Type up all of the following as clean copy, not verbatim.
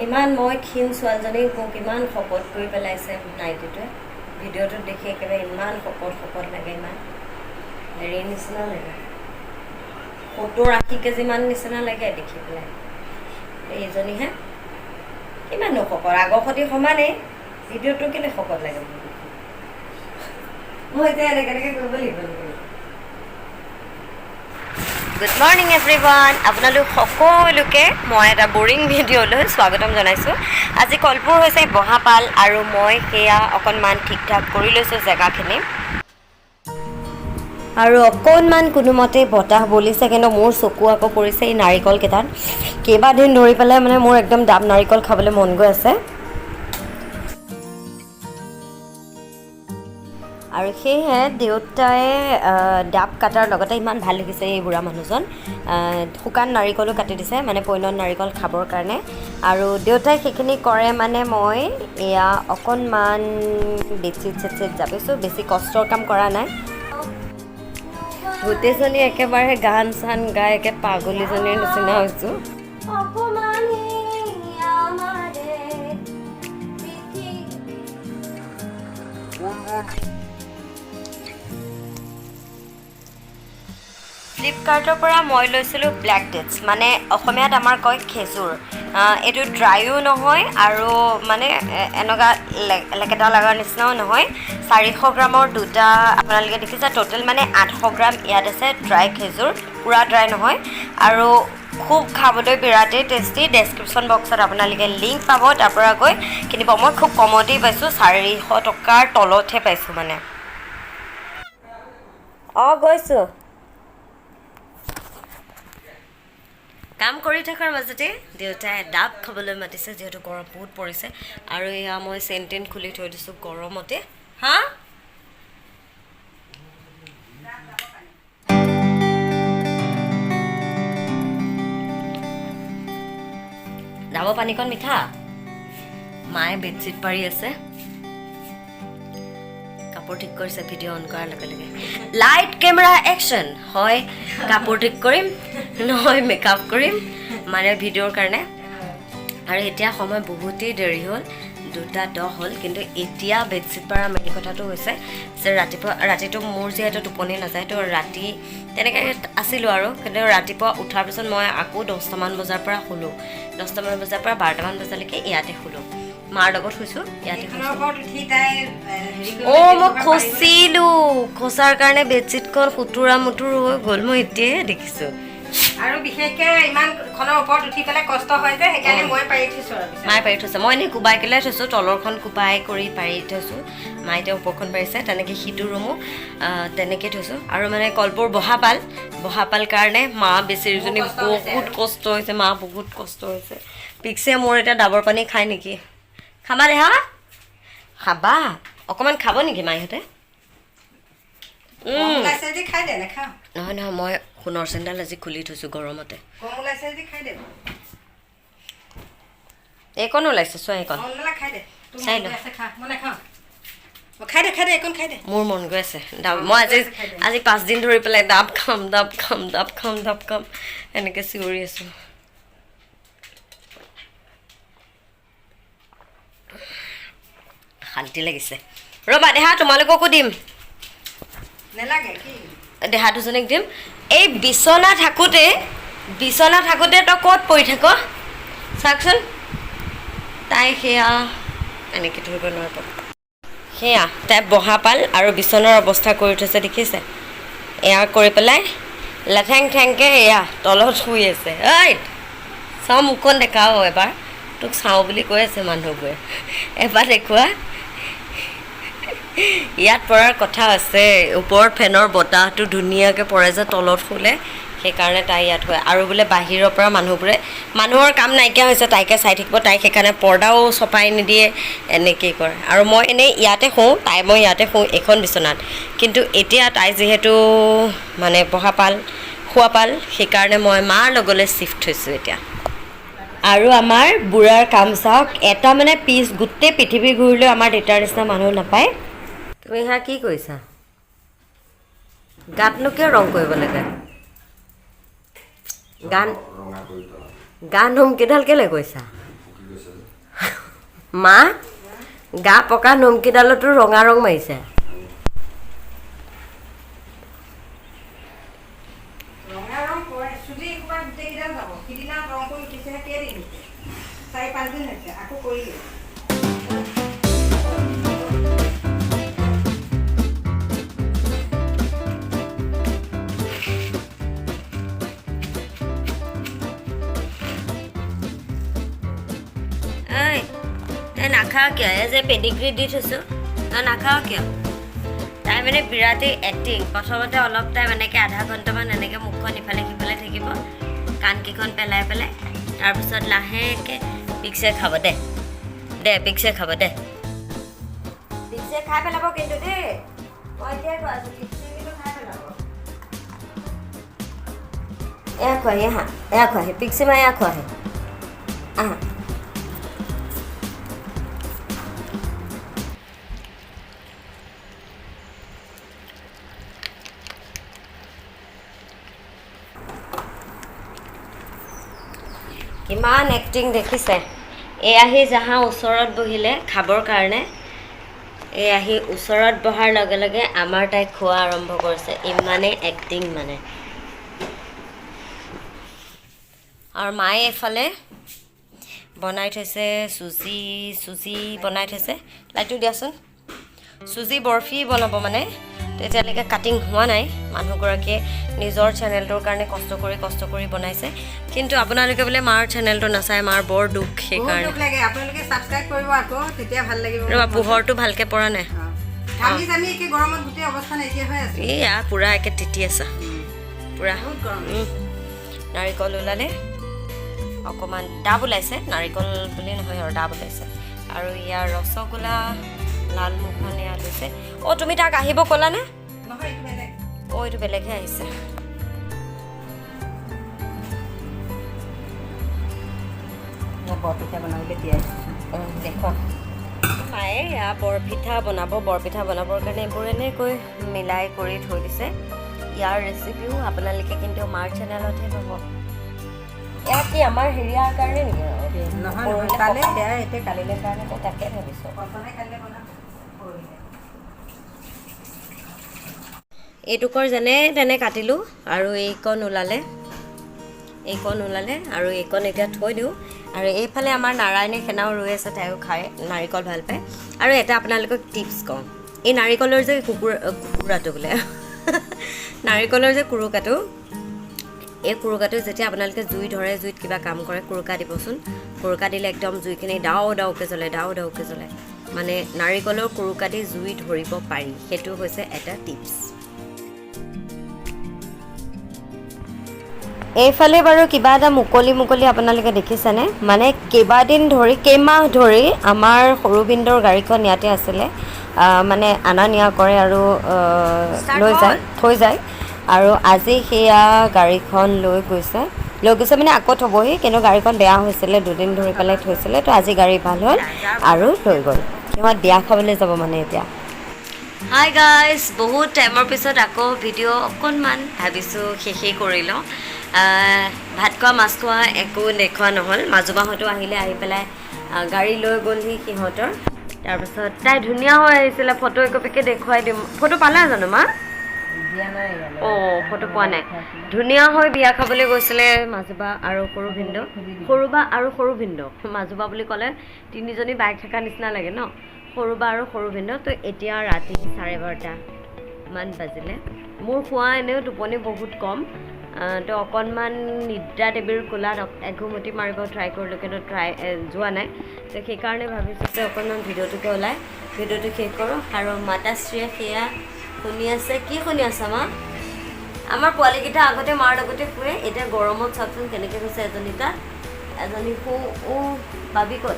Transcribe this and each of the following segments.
ইমান মই ক্ষীণ ছোৱালীজনীক মোক ইমান শকত কৰি পেলাইছে নাইটিটোৱে। ভিডিঅ'টোত দেখি একেবাৰে ইমান শকত শকত লাগে, ইমান হেৰি নিচিনা লাগে, 70-80 কেজিমান নিচিনা লাগে দেখি পেলাই। এইজনীহে কিমাননো শকত, আগৰ সৈতে সমানেই। ভিডিঅ'টো কেলৈ শকত লাগে মোক? মই এতিয়া এনেকৈ এনেকৈ কৰিব লাগিব নেকি? গুড মৰ্ণিং এভৰিৱান, আপোনালোক সকলোকে মই এটা বৰিং ভিডিঅ'লৈ স্বাগতম জনাইছোঁ। আজি কলপুৰ হৈছে বহাপাল আৰু মই সেয়া অকণমান ঠিক ঠাক কৰি লৈছোঁ জেগাখিনি। আৰু অকণমান কোনোমতে বতাহ বলিছে, কিন্তু মোৰ চকু আকৌ পৰিছে এই নাৰিকলকেইটাত। কেইবাদিন ধৰি পেলাই মানে মোৰ একদম ডাব নাৰিকল খাবলৈ মন গৈ আছে। আৰু সেয়েহে দেউতাই ডাব কটাৰ লগতে ইমান ভাল দেখিছে এই বুঢ়া মানুহজন, শুকান নাৰিকলো কাটি দিছে, মানে পৈণত নাৰিকল খাবৰ কাৰণে। আৰু দেউতাই সেইখিনি কৰে, মানে মই এয়া অকণমান বেডশ্বীট চেডশ্বীট জাপিছোঁ, বেছি কষ্টৰ কাম কৰা নাই। গোটেইজনী একেবাৰে গান চান গাই একে পাগলীজনীৰ নিচিনা হৈছোঁ। অপমানে আমাৰে পৃথিৱী। ফ্লিপকাৰ্টৰ পৰা মই লৈছিলোঁ ব্লেক ডেটছ, মানে অসমীয়াত আমাৰ কয় খেজুৰ। এইটো ড্ৰাইও নহয় আৰু মানে এনেকুৱা লেকেটা লগাৰ নিচিনাও নহয়। 400 গ্ৰামৰ দুটা আপোনালোকে দেখিছে, ট'টেল মানে 800 গ্ৰাম ইয়াত আছে ড্ৰাই খেজুৰ, পূৰা ড্ৰাই নহয় আৰু খুব খাবলৈ বিৰাটেই টেষ্টি। ডেছক্ৰিপশ্যন বক্সত আপোনালোকে লিংক পাব, তাৰ পৰা গৈ কিনিব। মই খুব কমতেই পাইছোঁ, 400 টকাৰ তলতহে পাইছোঁ মানে। অঁ, গৈছোঁ। কাম কৰি থকাৰ মাজতে দেউতাই ডাব খাবলৈ মাতিছে, যিহেতু গৰম বহুত পৰিছে। আৰু এয়া মই চেন টেন খুলি থৈ দিছোঁ গৰমতে। হা, ডাবৰ পানীকণ মিঠা। মায়ে বেডশ্বীট পাৰি আছে, কাপোৰ ঠিক কৰিছে। ভিডিঅ' অন কৰাৰ লগে লগে লাইট, কেমেৰা, একশ্যন হয়। কাপোৰ ঠিক কৰিম নহয়, মেকআপ কৰিম মানে ভিডিঅ'ৰ কাৰণে। আৰু এতিয়া সময় বহুতেই দেৰি হ'ল, 2:10 হ'ল। কিন্তু এতিয়া বেডশ্বীট পাৰা মেইন কথাটো হৈছে যে ৰাতিপুৱা ৰাতিটো মোৰ যিহেতু টোপনি নাযায়, তো ৰাতি তেনেকৈ আছিলোঁ আৰু। কিন্তু ৰাতিপুৱা উঠাৰ পিছত মই আকৌ 10টামান বজাৰ পৰা শুলোঁ। 10টামান বজাৰ পৰা 12টামান বজালৈকে ইয়াতে শুলোঁ, মাৰ লগত শুইছোঁ, ইয়াতে এইখনৰ শুইছোঁ। ওপৰত উঠি তাই হেৰি কৰিব। অ', মই খচিলো, খচাৰ কাৰণে বেডশ্বীটখন সুতুৰা মুতুৰ হৈ গ'ল, মই এতিয়াহে দেখিছোঁ। আৰু বিশেষকে ইমান খনৰ ওপৰত উঠি পেলাই কষ্ট হয় যে, সেইকাৰণে মই পাৰি থৈছো আৰু বিচনাত। মায়ে পাৰি থৈছে। মই এনেই কোবাই কেলাই থৈছোঁ, তলৰখন কোবাই কৰি পাৰি থৈছোঁ, মায়ে এতিয়া ওপৰখন পাৰিছে। তেনেকৈ সিটো ৰুমো তেনেকৈ থৈছোঁ। আৰু মানে কলপুৰ বহাপাল, বহাপাল কাৰণে মা বেচেৰীজনী কষ্ট হৈছে। বহুত কষ্ট হৈছে, মা বহুত কষ্ট হৈছে। পিকছে মোৰ এতিয়া ডাবৰ পানী খায় নেকি? খাবা দেহা, খাবা? অকণমান খাব নেকি মাইহঁতে? গৰম ওলাইছে যদি খাই দে, নাখাওঁ। নহয় নহয়, মই সোণৰ চেণ্ডেল আজি খুলি থৈছোঁ গৰমতে। গৰম ওলাইছে যদি খাই দে। এইকণ ওলাইছে, চোৱা এইকণ। মন মেলা খাই দে। তোৰ চাই মন ল। গৈ আছে, খা। মই নাখাওঁ। অ, খাই দে, খাই দে, এইকণ খাই দে। মোৰ মন গৈ আছে ডাব। মই আজি আজি 5 দিন ধৰি পেলাই ডাব খাম, ডাব খাম, ডাব খাম, ডাব খাম এনেকৈ চিঞৰি আছোঁ। শান্তি লাগিছে। ৰ'বা দেহা, তোমালোককো দিম। নেলাগে কি? দেহা দুজনীক দিম। এই বিচনা থাকোঁতে, বিচনা থাকোঁতে তই ক'ত পৰি থাক চাওকচোন। তাই সেয়া এনেকৈ ধৰিব নোৱাৰিব। সেয়া তাই বহা পাল আৰু বিচনাৰ অৱস্থা কৰি থৈছে, দেখিছে? এয়া কৰি পেলাই লেঠেং ঠেংকৈ এয়া তলত শুই আছে। ঐ চাওঁ, মুখখন দেখাও এবাৰ। তোক চাওঁ বুলি কৈ আছে মানুহবোৰে, এবাৰ দেখুওৱা। ইয়াত পৰাৰ কথা আছে, ওপৰত ফেনৰ বতাহটো ধুনীয়াকৈ পৰে যে তলত শুলে, সেইকাৰণে তাই ইয়াত শুৱে। আৰু বোলে বাহিৰৰ পৰা মানুহবোৰে, মানুহৰ কাম নাইকিয়া হৈছে, তাইকে চাই থাকিব। তাইক সেইকাৰণে পৰ্দাও চপাই নিদিয়ে, এনেকেই কৰে। আৰু মই এনেই ইয়াতে শুওঁ, তাই মই ইয়াতে শুওঁ এইখন বিচনাত। কিন্তু এতিয়া তাই যিহেতু মানে বহা পাল, শোৱা পাল, সেইকাৰণে মই মাৰ লগলৈ শ্বিফ্ট হৈছোঁ এতিয়া। আৰু আমাৰ বুঢ়াৰ কাম চাওক, এটা মানে পিচ গোটেই পৃথিৱী ঘূৰিলেও আমাৰ দেউতাৰ নিচিনা মানুহ নাপায়। তুমি সেয়া কি কৰিছা? গাতনো কিয় ৰং কৰিব লাগে? গান ৰঙা কৰি পেলাম। গা নোম কেইডাল কেলৈ কৈছা? পকি গৈছে। মা গা পকা নোমকেইডালতো ৰঙা ৰং মাৰিছে। ৰঙা ৰং কৰে, চুলি এসোপা গোটেইকেইডাল যাব। সিদিনা ৰং কৰি উঠিছেহে, কেইদিন হৈছে? 4-5 দিন হৈছে, আকৌ কৰিলোঁ। ঐ তই নাখাৱ কিয়? এই যে পেডিগ্ৰী দি থৈছোঁ, তই নাখাৱ কিয়? তাই মানে বিৰাটেই এক্টিং। প্ৰথমতে অলপ টাইম এনেকৈ আধা ঘণ্টামান এনেকৈ মুখখন ইফালে সিফালে থাকিব, কাণকেইখন পেলাই পেলাই, তাৰপিছত লাহেকৈ পিকছে খাব দে দে, পিকছে খাব দে, পিকছে খাই পেলাব কিন্তু দেই, মই এতিয়াই কৈ আছোঁ, পিকছে কিন্তু খাই পেলাব। এয়া খোৱাহি, আহা, এয়া খোৱাহি পিকছে মা, এয়া খোৱাহি, আহা। কিমান এক্টিং দেখিছে। এই আহি জাহা ওচৰত বহিলে খাবৰ কাৰণে, এই আহি ওচৰত বহাৰ লগে লগে আমাৰ তাই খোৱা আৰম্ভ কৰিছে, ইমানেই এক্টিং মানে। আৰু মায়ে এইফালে বনাই থৈছে চুজি, চুজি বনাই থৈছে। লাইটটো দিয়াচোন। চুজি বৰফি বনাব মানে, তেতিয়ালৈকে কাটিং হোৱা নাই। মানুহগৰাকীয়ে নিজৰ চেনেলটোৰ কাৰণে কষ্ট কৰি কষ্ট কৰি বনাইছে, কিন্তু আপোনালোকে বোলে মাৰ চেনেলটো নাচায়, মাৰ বৰ দুখ। সেইকাৰণে দুখ লাগে। আপোনালোকে ছাবস্ক্ৰাইব কৰিব আকৌ, তেতিয়া ভাল লাগিব। ৰ'বা, পোহৰটো ভালকৈ পৰা নাই। ঘামি জামি একে গৰমত গোটেই অৱস্থা নাইকিয়া হৈ আছে। এইয়া পূৰা একে তিতি আছে পূৰা। বহুত গৰম। নাৰিকল ওলালে, অকণমান ডাব ওলাইছে, নাৰিকল বুলি নহয় আৰু ডাব ওলাইছে। আৰু ইয়াৰ ৰসগোল্লা, লালমোহন এয়া লৈছে। অ' তুমি তাক আহিব ক'লানে? নহয়, এইটো বেলেগ। অ' এইটো বেলেগহে আহিছে। মই বৰপিঠা বনাবলৈ তিয়াই থৈছোঁ। দেখুৱা। মায়ে এয়া বৰপিঠা বনাব, বৰপিঠা বনাবৰ কাৰণে এইবোৰ এনেকৈ মিলাই কৰি থৈ দিছে। ইয়াৰ ৰেচিপিও আপোনালোকে কিন্তু মাৰ চেনেলতহে পাব। এয়া কি আমাৰ হেৰিয়াৰ কাৰণে নেকি? নহয়, নহয়, কালি সেয়া এতিয়া কালিলৈ কাৰণে। মই তাকে ভাবিছোঁ। কল্পনাই কালিলৈ বনাব, পৰহিলৈ। এইটোকৰ যেনে তেনে কাটিলোঁ আৰু এইকণ ওলালে, এইকণ ওলালে আৰু এইকণ এতিয়া থৈ দিওঁ। আৰু এইফালে আমাৰ নাৰায়ণে সেনাও ৰৈ আছে, তাইও খায় নাৰিকল ভাল পায়। আৰু এটা আপোনালোকক টিপছ কওঁ, এই নাৰিকলৰ যে কুকুৰাটো বোলে, নাৰিকলৰ যে কুৰুকাটো, এই কুৰুকাটো যেতিয়া আপোনালোকে জুই ধৰে, জুইত কিবা কাম কৰে, কুৰুকা দিবচোন। কুৰুকা দিলে একদম জুইখিনি দাও দাওকৈ জ্বলে, দাও দাওকৈ জ্বলে। মানে নাৰিকলৰ কুৰুকা দি জুই ধৰিব পাৰি, সেইটো হৈছে এটা টিপছ। এইফালে বাৰু কিবা এটা মুকলি মুকলি আপোনালোকে দেখিছেনে? মানে কেইবাদিন ধৰি, কেইমাহ ধৰি আমাৰ সৰু ভিনদেউৰ গাড়ীখন ইয়াতে আছিলে, মানে অনা নিয়া কৰে আৰু লৈ যায়, থৈ যায়। আৰু আজি সেয়া গাড়ীখন লৈ গৈছে, লৈ গৈছে মানে আকৌ থ'বহি, কিন্তু গাড়ীখন বেয়া হৈছিলে, দুদিন ধৰি পেলাই থৈছিলে, তো আজি গাড়ী ভাল হ'ল আৰু লৈ গ'ল। সিহঁত বিয়া খাবলৈ যাব মানে এতিয়া। হাই গাইজ, বহুত টাইমৰ পিছত আকৌ ভিডিঅ' অকণমান ভাবিছোঁ শেষেই কৰি লওঁ। ভাত খোৱা মাছ খোৱা একো দেখুওৱা নহ'ল। মাজুবাহঁতো আহিলে, আহি পেলাই গাড়ী লৈ গ'লহি সিহঁতৰ। তাৰপিছত তাই ধুনীয়া হৈ আহিছিলে, ফটো একপিকে দেখুৱাই দিম। ফটো পালা জানো মা? অঁ, ফটো পোৱা নাই। ধুনীয়া হৈ বিয়া খাবলৈ গৈছিলে মাজুবা আৰু সৰু ভিনদেউ, সৰুবা আৰু সৰু ভিনদেউ। মাজুবা বুলি ক'লে তিনিজনী বাইক থকা নিচিনা লাগে ন, সৰুবা আৰু সৰু ভিনদেউ। তো এতিয়া ৰাতি 12:30মান বাজিলে। মোৰ শোৱা এনেও টোপনি বহুত কম, তো অকণমান নিদ্ৰা দেৱীৰ কোলাত এঘুমটি মাৰিব ট্ৰাই কৰিলোঁ, কিন্তু ট্ৰাই যোৱা নাই। তো সেইকাৰণে ভাবিছোঁ যে অকণমান ভিডিঅ'টোকে ওলাই ভিডিঅ'টো শেষ কৰোঁ। আৰু মাতাশ্ৰীয়ে সেয়া শুনি আছে। কি শুনি আছা মা? আমাৰ পোৱালীকেইটা আগতে মাৰ লগতে শুৱে, এতিয়া গৰমত চাওকচোন কেনেকৈ হৈছে। এজনী তাত, এজনী শু। অ' বাবি ক'ত?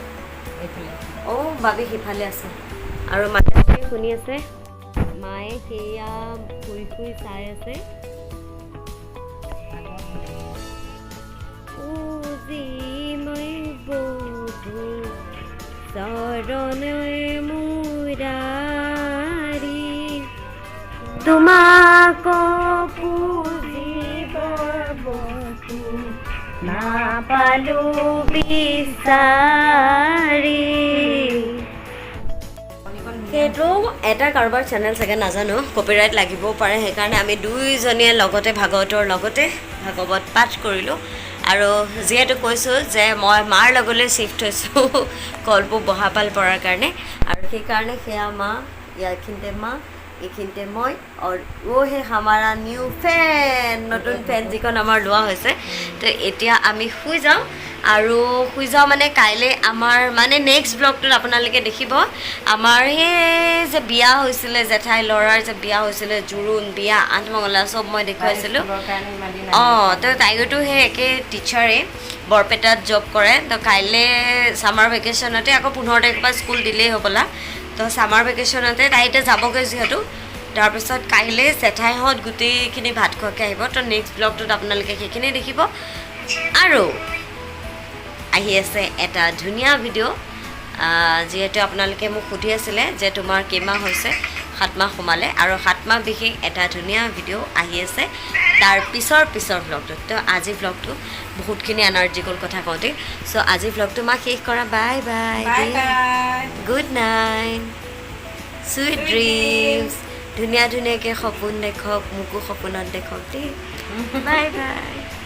অ' বাবি সিফালে আছে। আৰু মাতাশ্ৰীয়ে শুনি আছে, মায়ে সেয়া শুই শুই চাই আছে। মুৰাৰী তোমাক পূজিবৰ বতু নাপালো বিচাৰি। সেইটো এটা কাৰোবাৰ চেনেল চাগে, নাজানো, কপিৰাইট লাগিবও পাৰে। সেইকাৰণে আমি দুইজনীয়ে লগতে ভাগৱতৰ লগতে ভাগৱত পাঠ কৰিলোঁ। আৰু যিহেতু কৈছোঁ যে মই মাৰ লগলৈ শ্বিফ্ট হৈছোঁ কলপু বহাপাল পৰাৰ কাৰণে, আৰু সেইকাৰণে সেয়া মা, ইয়াৰখিনিতে মা, এইখিনিতে মই। और वो है हमारा নিউ ফেন, নতুন ফেন যিখন আমাৰ লোৱা হৈছে। তো এতিয়া আমি শুই যাওঁ। আৰু শুই যাওঁ মানে কাইলৈ আমাৰ মানে নেক্সট ব্লগটোত আপোনালোকে দেখিব আমাৰ সেই যে বিয়া হৈছিলে, জেঠাই ল'ৰাৰ যে বিয়া হৈছিলে, জোৰোণ, বিয়া, আঠমঙলা চব মই দেখুৱাইছিলোঁ। স্কুলৰ কাৰণে ইমান দিন। অঁ, তো তাইওতো সেই একে টিচাৰেই, বৰপেটাত জব কৰে। তো কাইলৈ ছামাৰ ভেকেশ্যনতে, আকৌ 15 তাৰিখৰ পৰা স্কুল দিলেই হ'বলা, তো ছামাৰ ভেকেশ্যনতে তাই এতিয়া যাবগৈ যিহেতু। তাৰপিছত কাইলৈ জেঠাইহঁত গোটেইখিনি ভাত খোৱাকৈ আহিব। তো নেক্সট ব্লগটোত আপোনালোকে সেইখিনি দেখিব। আৰু আহি আছে এটা ধুনীয়া ভিডিঅ'। যিহেতু আপোনালোকে মোক সুধি আছিলে যে তোমাৰ কেইমাহ হৈছে, 7 মাহ সোমালে আৰু 7 মাহ বিশেষ এটা ধুনীয়া ভিডিঅ' আহি আছে তাৰ পিছৰ পিছৰ ভ্লগটোত। তো আজি ভ্লগটো বহুতখিনি এনাৰ্জি গ'ল কথা কওঁতে। চ' আজি ভ্লগটো মই শেষ কৰা। Bye bye. Bye bye. Good night, sweet dreams. ধুনীয়া ধুনীয়াকৈ সপোন দেখক, মোকো সপোনত দেখক দেই। Bye bye.